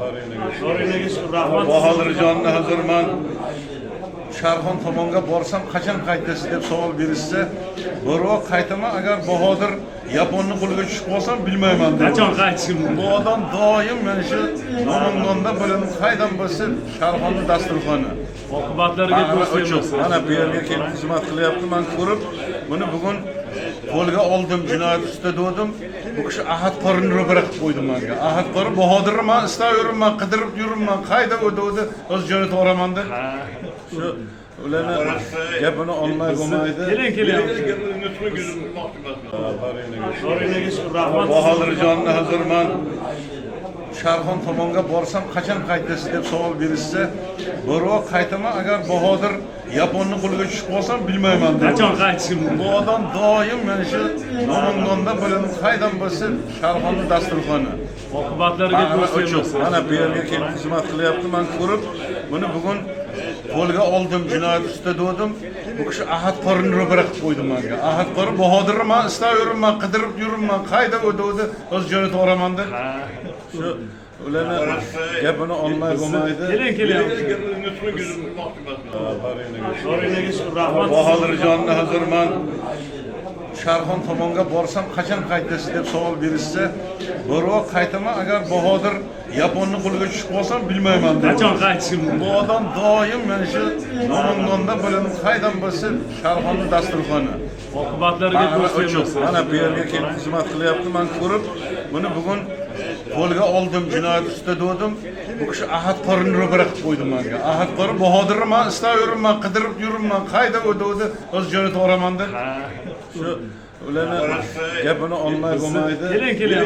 Boringlarga shukur, rahmat. Bahodirjonni hozir man Sharxon tomonga borsam qachon qaytasiz deb savol berishsa, birov qaytaman, agar Bahodir Yaponni qo'liga tushib qolsam bilmayman deb. Qachon qaytishim? Bu odam doim mana shu Namanganda bo'ladi, qaydan bo'lsa Sharxonni dasturxoni. Oqibatlariga Bag'ri do'st ochiq. emas. Mana bu yerga kelib xizmat qilyapti. Man ko'rib, buni bugun qo'lga oldim, jinoyat ustida dedim. Bu kishi Ahad qorini ro'para qilib qo'ydi menga. Ahad qori Bahodirni man istab yuribman, qidirib yuribman. Qayda u dedi, o'zi jo'natib yuboraman deb. Shu ularni gapini olmay bo'lmaydi. Keling, keling. Boringlarga shukur, rahmat. Bahodirjonni hozir man Sharxon tomonga borsam qachon qaytasiz deb savol berishsa, birov qaytaman, agar Bahodir Yaponni qo'liga tushib qolsam bilmayman deb. Qachon qaytishim? Bu odam doim mana shu Namanganda bo'ladi, qaydan bo'lsa Sharxonni dasturxoni. Oqibatlariga Bag'ri do'st ochiq. emas. Mana bu yerga kelib xizmat qilyapti. Man ko'rib, buni bugun qo'lga oldim, jinoyat ustida dedim. Bu kishi Ahad qorini ro'para qilib qo'ydi menga. Ahad qori Bahodirni man istab yuribman, qidirib yuribman. Qayda u dedi, o'zi jo'natib yuboraman deb. Shu ularni gapini olmay bo'lmaydi. Keling, keling. Boringlarga shukur, rahmat. Bahodirjonni hozir man Sharxon tomonga borsam qachon qaytasiz deb savol berishsa, birov qaytaman, agar Bahodir Yaponni qo'liga tushib qolsam bilmayman deb. Qachon qaytishim? Bu odam doim mana shu Namanganda bo'ladi, qaydan bo'lsa Sharxonni dasturxoni. Oqibatlariga Bag'ri do'st ochiq. emas. Mana bu yerga kelib xizmat qilyapti. Man ko'rib, buni bugun qo'lga oldim, jinoyat ustida dedim. Bu kishi Ahad qorini ro'para qilib qo'ydi menga. Ahad qori Bahodirni man istab yuribman, qidirib yuribman. Qayda u dedi, o'zi jo'natib yuboraman deb. Shu ularni gapini olmay bo'lmaydi. Keling, keling.